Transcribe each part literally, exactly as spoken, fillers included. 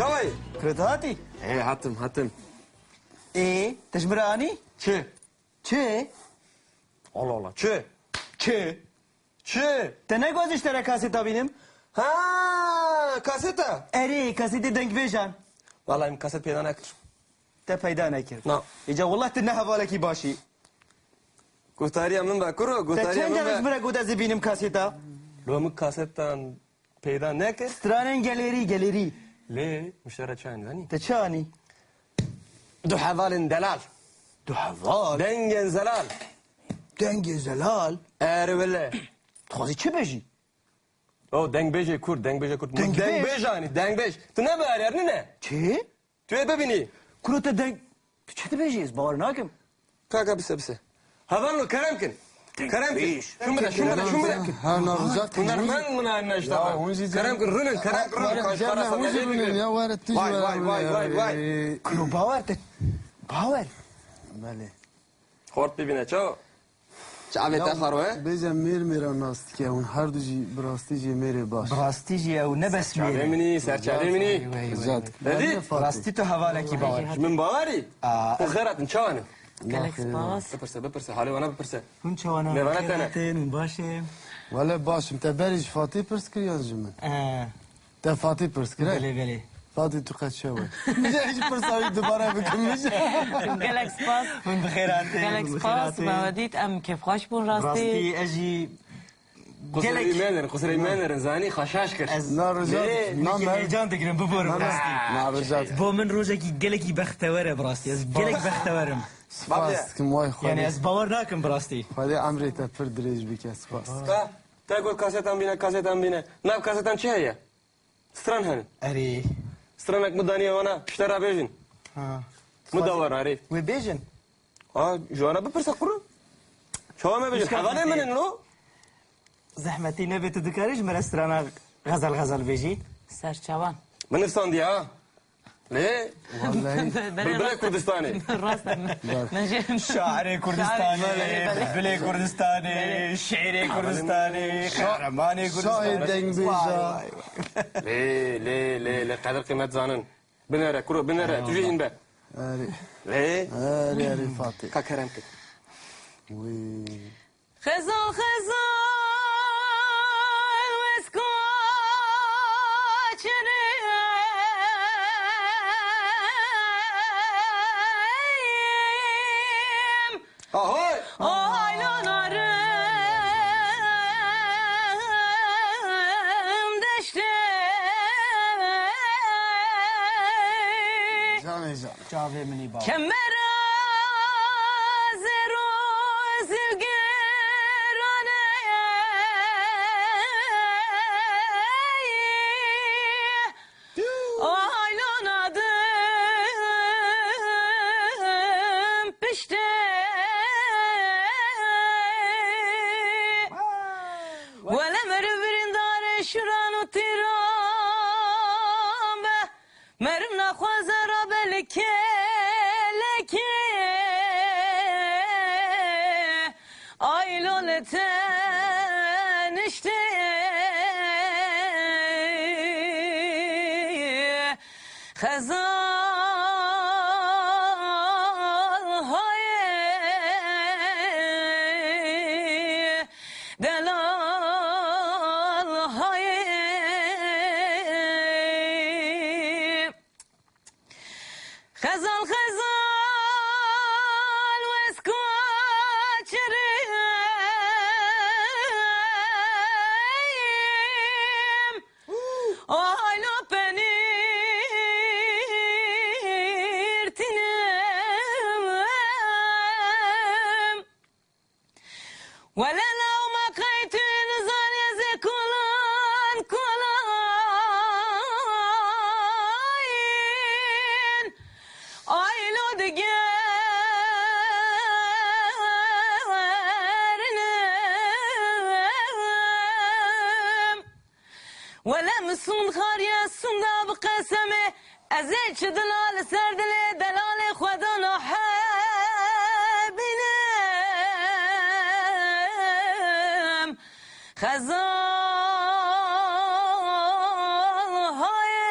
Away. Kuro tu hatî? Ê, hatim, hatim. Ê, te ji min re anî? Çi? Çi? Allah Allah, çi? Çi? Çi? Te negozî ji te re kaseta bînim? Ha, kaseta? Erê, kasetê dengbêjan. Vallahi min kaset peyda nekir. Te peyda nekir? Na. Îca wallah tu ne hevalekî baş î. Guhtariya min be, kuro, guhtariya min be. Te çend carek ji min re got ez ê bînim kaseta? Lo min kasetan peyda nekir. Stranên gelerî, gelerî. Lê min ji te re çi anî, zanî? Te çi anî? Du hevalên delal. Du heval? Dengên zelal. Dengê zelal? Erê wele. Dixwazî çi bêjî? O, dengbêjê kurd, dengbêjê kurd. Dengbêj? Dengbêj anî, dengbêj. Tu ne biharî, ernî ne? Çi? Tu yê bibînî. Kuro te deng-, tu çi dibêjî? Ez bawer nakim. Kaka bise, bise. Hevalno, kerem kin. Kerem kin. Şun bide, şun bide, şun bide. Ha, na ricate. Hunermend min a neşta. Ya, hûn jî kerem kin, rûnin, kerem kin, rûnin. Were, karşıya jî rûnin, were. Ya, were, tu jî were. Vay, vay, vay, vay. Kuro bawer te. Bawer. Belê. Xort bibîne, çawa? Çavê te xaro e? Bêje mêr mêra nas dike, hûn her du jî bi rastî jî mêrê baş. Bi rastî jî ew ne bes mêr e. Serçavê min î, serçavê min î. Wey, wey, wey. Rastî tu hevalekî bawer. Ji min bawer î? Aa, xêr hatin, çawa ne? Gelek spas. Bipirse, bipirse, halê wana bipirse. Hûn çawa ne? Mêvana te ne? Hûn baş e? Wele baş im, te berî ji Fatî pirs kiriyan ji min. Ee. Te Fatî pirs kir, he? Belê, belê. Fatî, tu qet çawa? Min jî pirsa wî dubare bikim, min jî. Gelek spas. Hûn bi xêr hatin. Gelek spas, me we dît, em kêfxweş bûn rastî. Rastî, ez jî gelek... Qusirê me nerin, qusirê me nerin, zanî xweşaş kir. Ez... Na ricate. Lê, na, me heyecan digirim, biborim rastî. Na ricate. Bo min rojekî gelekî bextewer e bi rastî. Ez gelek bextewer im. Spas dikim, way Xwedê. Yani ez bawer nakim bi rastî. Xwedê emrê te pir dirêj bike, spas. Te, te got kasetan bîne, kasetan bîne. Nav kasetan çi heye? Stran hene. Erê. Stranek min daniye wana, pişte re bêjin. Ha. Min da wana, erê. Wê bêjin? Ha, ji wana bipirse kuro. Çawa me bêjin? Hevalê min in lo. Zehmetî nebe, tu dikarî ji me re strana xezel xezel bêjî? Serçavan. Min nivsandiye ha. Lê? Wallahî. Bilbilê Kurdistanê. Rast e. Min jî... Şairê Kurdistanê, belê, belê. Bilbilê Kurdistanê, şêrê Kurdistanê, qehremanê Kurdistanê. Şahê dengbêja. Vay, vay, vay. Lê, lê, lê, lê, qedir qîmet zanin. Binere, kuro, binere, tu jî hîn be. Erê. Lê? Erê, erê, Fatih. Ka kerem kir. Wî. Xezal, xezal, wez kaçirim. Ahoy! Ay, lo narim deştê. Canê can. Çavê min î bawer. Kemera zero zilgirane. Ay, lo nadim piştê. Wele meriv birîndarê şiran û tîran be. Meriv naxwaze rabe li kêlekê, ay lo li teniştê. Xezal hayê, delal hayê. Xezal, xezal, wez kaçirim. Ay lo penîr tînim. Wele law me qey tu nizanî ez ê kolan kolayîn. Ay lo digerinim. Wele min sûnd xariye sûnda bi qesemê. Ez ê çi dila li ser dilê delalê xwe dana hebînim. Xezal hayê.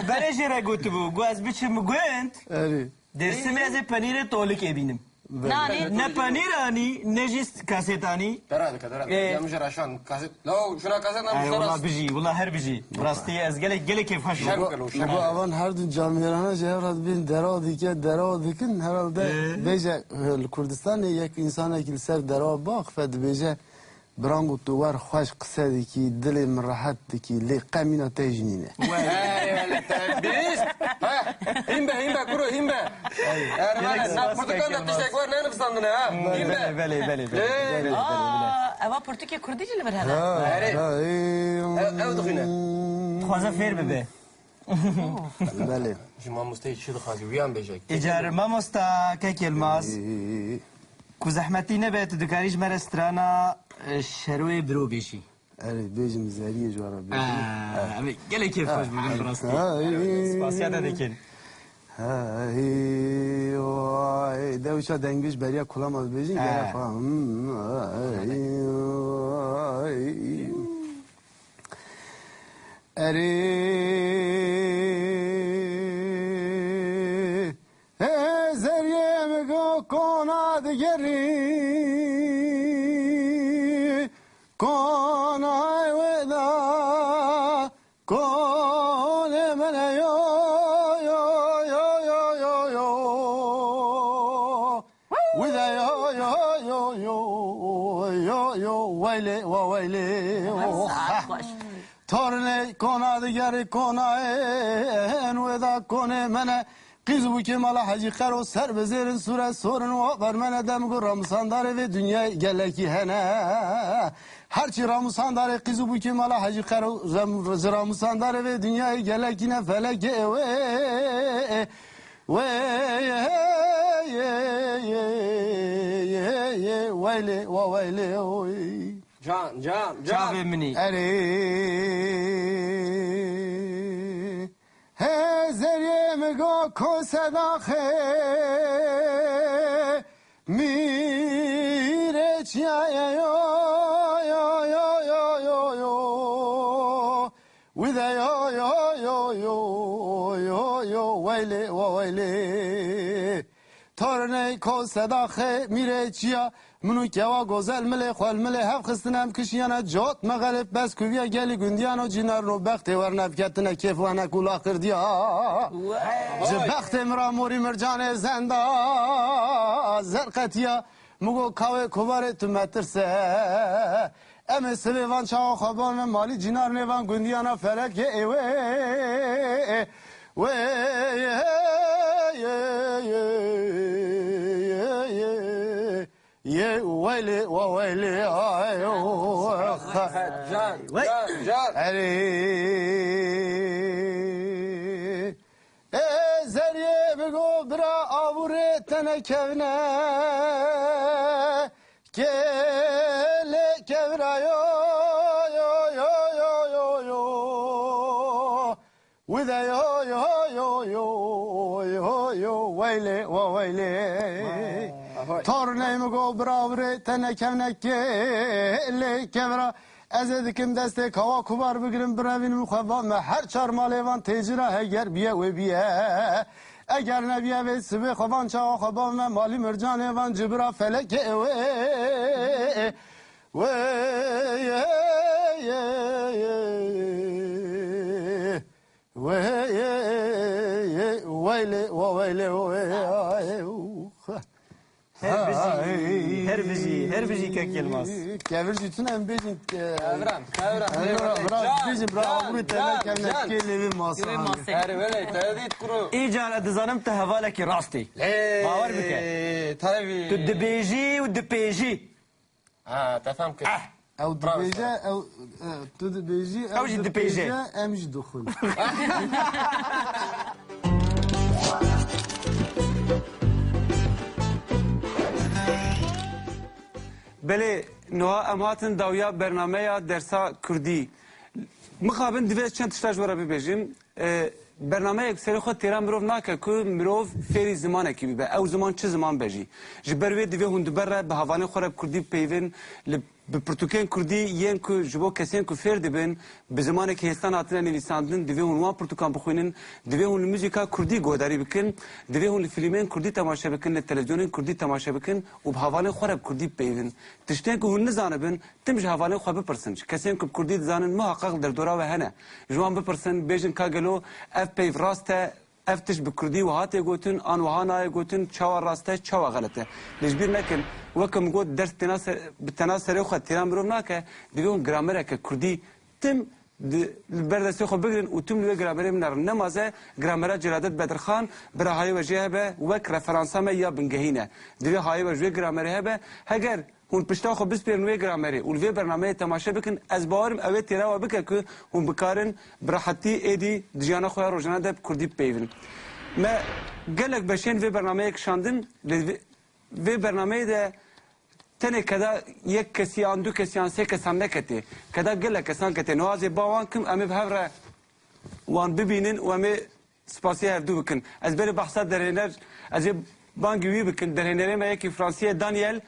berê jê re gotibû, got ez biçim gund. Erê. Dêrsimê ez ê penîrê tolikê bînim. Nanê. Ne penîr anî, ne jî kaset anî. Dera dike, dera dike. Ee. Ya min jî raşan kaset. Law, şuna kaset nam Ay, şuna wala rast. Bijî, wala her bijî. Rastî ez gelek, gelek kêfxweş bûm. Şerm kelo, şerm. Ego avan her du camêrana jî hev re dibên dera dike, dera dikin, herhalde Ee. bêje, e, li Kurdistanê yek însanekî li ser dera baxfe dibêje, Birango tu wer xweş qise dikî, dilê min rehet dikî, lê qe mîna te jî nîne. Erê, wele te bîst. Ha, hîn be, hîn be, kuro, hîn be. Erê, wele, na pirtûkan de tiştek wer nenivîsandine, ha? Hîn be. Belê, belê, belê, belê. Ê. Belê, belê, belê. Aa, eva pirtûkê kurdî jî li vir hene. Ha, Erê. Ha, ê, Ew, ew dixwîne. Dixwaze fêr bibe. Belê. Ji mamosteyê çi dixwazî, wiyan bêje. Îcar mamosta Kek Yilmaz. Ê, ê, ê. Ku zehmetî nebe, tu dikarî ji me re strana, e, Şeroyê Biro bêjî. Erê, bêjim, zeriyê ji we re bêjim. Aa, Ha. Em ê gelek kêfxweş bibin, bi rastî. Ha, ê. Spasiya te dikin. Ha, ê, oy, dewşa dengbiş beriya kulama dibêjin, Ha. gerek xwe. Hmm, ha, ê, oy. Erê, hê zeriyê min go kona digerî, kona wê da, konê min e yo, yo, yo. Wî de yo, yo, yo, yo, yo, yo, weylê, wa weylê, oh. Saet xweş. Tornê kona digerî konayên wê da konê me ne. Qîz û bûkê mala Hecî Qero ser bi zêrin sûre sorin wa bermene dem gu ramusandarê vê dinyayê gelekî hene. Herçî ramusandarê qîz û bûkê mala Hecî Qero rem-, ji ramusandarê vê dinyayê gelekî ne felekê wê. Wê, weylê, wa weylê, oy. Can, can, can. Çavê min î. Erê. Hê zeriyê min go ko sedaxê. Mîrê çiyaye yo, yo, yo. Wî de yo, yo, yo, yo, yo, yo, weylê, wa weylê. Torney ko sedaxê mîrê çiya, min û kewa gozel milê xwe li milê hev xistine em kişiyane cot me xelif bes kuviya gelî gundiyan û cînar ro bextê werne biketine kêf wene kula xirdiya. Wow. Ji bextê min ra morî mircanê zenda zerqetiya. Min got, kawê kovarê tu metirse. Em ê sibê van çawa xwe ban me malî cînar nêvan gundiyana felekê ê wê. Wê, yê, yê, yê, yê, yê, yê, weylê, wa weylê, ay, o, Can, can, can. Erê. Ê zeriyê bigo bira avurê te nekevne. Kêlê kevra yo, yo, yo, yo, yo, yo. Wî de yo, yo, yo, yo, yo, yo, weylê, wa weylê. Torney min go bira avurê te nekevne kêlê kevra. Ez ê dikim destê kawa kubar bigirim, birevînim xwe va me her çar malê van têcira heger biye wê biye. Eger nebiye vê sibê xwe van çawa xwe ban me malî mircanê van cibira felekê wê. Wê, wê, weylê, wa weylê, wê, ay, uh. Her bijî, her bijî, her bijî kek Yilmaz. Kevir jî tune em bêjin, e, Kevran, Kevran, Kevran, Kevran, bira, bira, can, bêjin, bira, can, abrû te can, ne kevne can. Kê lê vê masa. Kê lê masê. Her wele, te dît kuro. Îcar ez dizanim te hevalekî rast î. Lê, Bawer bike. Tabii. Tu dibêjî û dipêjî. Ha, te fam kir. Ah. Ew Bravo dibêje, sana. Ew, e, tu dibêjî, ew jî dipêje, em jî dixwin. Belê, niha em hatin dawiya bernameya dersa kurdî. Mixabin divê çend tişta ji we re bibêjim. E, bernameyek serê xwe têra mirov nake ku mirov fêrî zimanekî bibe. Ew ziman çi ziman be jî. Ji ber wê divê hûn di ber re bi hevalên xwe re bi kurdî bipeyivin, li, bi pirtûkên kurdî yên ku ji bo kesên ku fêr dibin, bi zimanekî hêstan hatine nivîsandin, divê hûn wan pirtûkan bixwînin, divê hûn li muzîka kurdî guhdarî bikin, divê hûn li fîlmên kurdî temaşe bikin, li televîzyonên kurdî temaşe bikin û bi hevalên xwe re bi kurdî bipeyivin. Tiştên ku hûn nizanibin, tim ji hevalên xwe bipirsin. Ji kesên ku bi kurdî dizanin, muheqeq li derdora we hene. Ji wan bipirsin, bêjin ka gelo ev peyv rast e, ev tişt bi kurdî wiha tê gotin, an wiha nayê gotin, çawa rast e, çawa xelet e. Lê ji bîr nekin, weke min got, ders têna ser, bi tena serê xwe têra mirov nake, divê hûn gramereke kurdî tim di, li ber destê xwe bigirin û tim li wê gramerê binerin. Nemaze gramera Celadet Bedirxan, bira hayê we jê hebe, wek referansa me ya bingehîn e. Divê hayê we ji wê gramerê hebe. Heger hûn pişta xwe bispêrin wê gramerê û li vê bernameyê temaşe bikin, ez bawerim ew ê têra we bike ku hûn bikarin bi rehetî êdî di jiyana xwe ya rojane de bi kurdî bipeyivin. Me gelek beşên vê bernameyê kişandin, lê vê, vê bernameyê de tenê keda yek kesî an du kesî an sê kesan neketê. Keda gelek kesan ketê. Niha ez ê ba wan kim, em ê bi hev re wan bibînin û em ê spasiya hevdû bikin. Ez berê behsa derhêner, ez ê bangî wî bikin. Derhênerê me yekî Fransî ye, Daniel.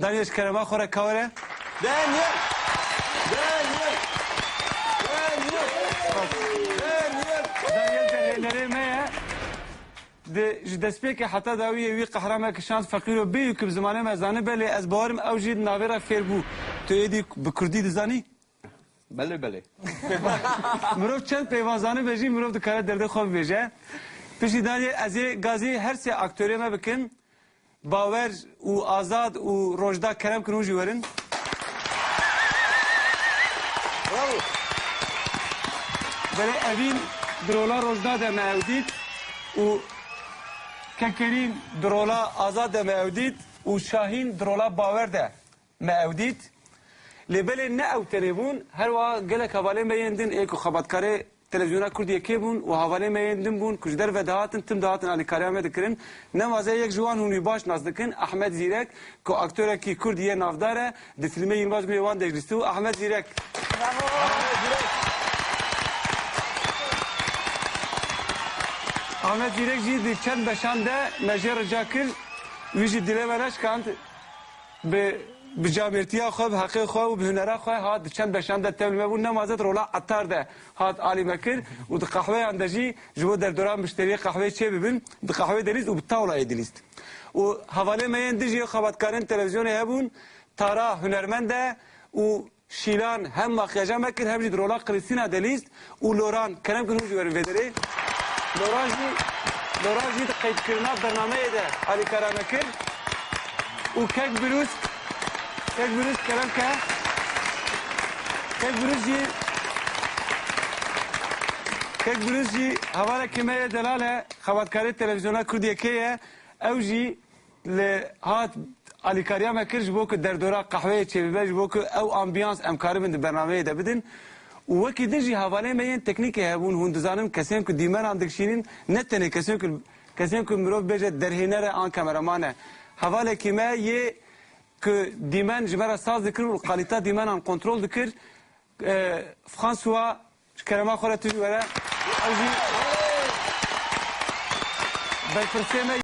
Daniel, ji kerema xwe re ka were. Daniel! Daniel! Daniel! Daniel! Daniel derhênerê me ye. Di, ji destpêkê heta dawiyê wî qehra me kişand, feqîro bêyû ku bi zimanê me zanibe, lê ez bawerim ew jî di navê re fêr bû. Tu êdî bi kurdî dizanî? Belê, belê. Mirov çend peyva zanibe jî mirov dikare derdê xwe bibêje. Piştî Daniel, ez ê gazî her sê aktorê me bikim. Bawer û Azad û Rojda, kerem kin hûn jî werin. Bravo. Belê, Evîn di rola Rojda de me ew dît û Kekerîn di rola Azad de me ew dît û Şahîn di rola Bawer de me ew dît. Lê belê ne ew tenê bûn, her wiha gelek hevalên me yên din ê ku xebatkarê televîzyona Kurdiyekê bûn û hevalên me yên din bûn ku ji derve dihatin, tim dihatin alîkariya me dikirin. Nemaze yek ji wan hûn wî baş nas dikin, Ahmet Zîrek, ku aktorekî Kurd yê navdar e, di fîlmê Yilmaz Güney wan de jî lîstî bû. Ahmet Zîrek. Bravo. Ahmet Zîrek. Ahmet Zîrek jî di çend beşan de me jê rica kir, wî jî dilê me neşkand. Bi, bi camêrtiya xwe, bi heqê xwe û bi hunera xwe hat, di çend beşan de tev li me bû. Nemaze di rola Etar de hat alî me kir û di qehweyan de jî ji bo derdora mişteriyê qehweyê çê bibin, di qehweyê dilîst û bi tawlayê dilîst. Û hevalê me yên dijî xebatkarên televîzyonê hebûn, Tara hunermend e û Şîlan hem makyaja me kir, hem jî di rola Krîstîna de lîst û Loran, kerem kin hûn jî werin vê derê. Loran jî, Loran jî di qeydkirina bernameyê de alîkara me kir. Û Kek Birûsk, Kek Birûsk kerem ke. Kek Birûsk jî, Kek Birûsk jî hevalekî me yê delal e, xebatkarê televîzyona Kurdiyekê ye. Ew jî li hat alîkariya me kir ji bo ku derdora qehweyê çêbibe, ji bo ku ew ambiyans em karibin di bernameyê de bidin. Û wekî din jî hevalên me yên teknîkê hebûn, hûn dizanin kesên ku dîmenan dikişînin, ne tenê kesên ku, kesên ku mirov bêje derhêner e an kameraman e. Hevalekî me yê ku dîmen ji me re saz dikir û kalîta dîmenan kontrol dikir, E, François, ji kerema xwe re tu jî were. Ew jî berpirsê me.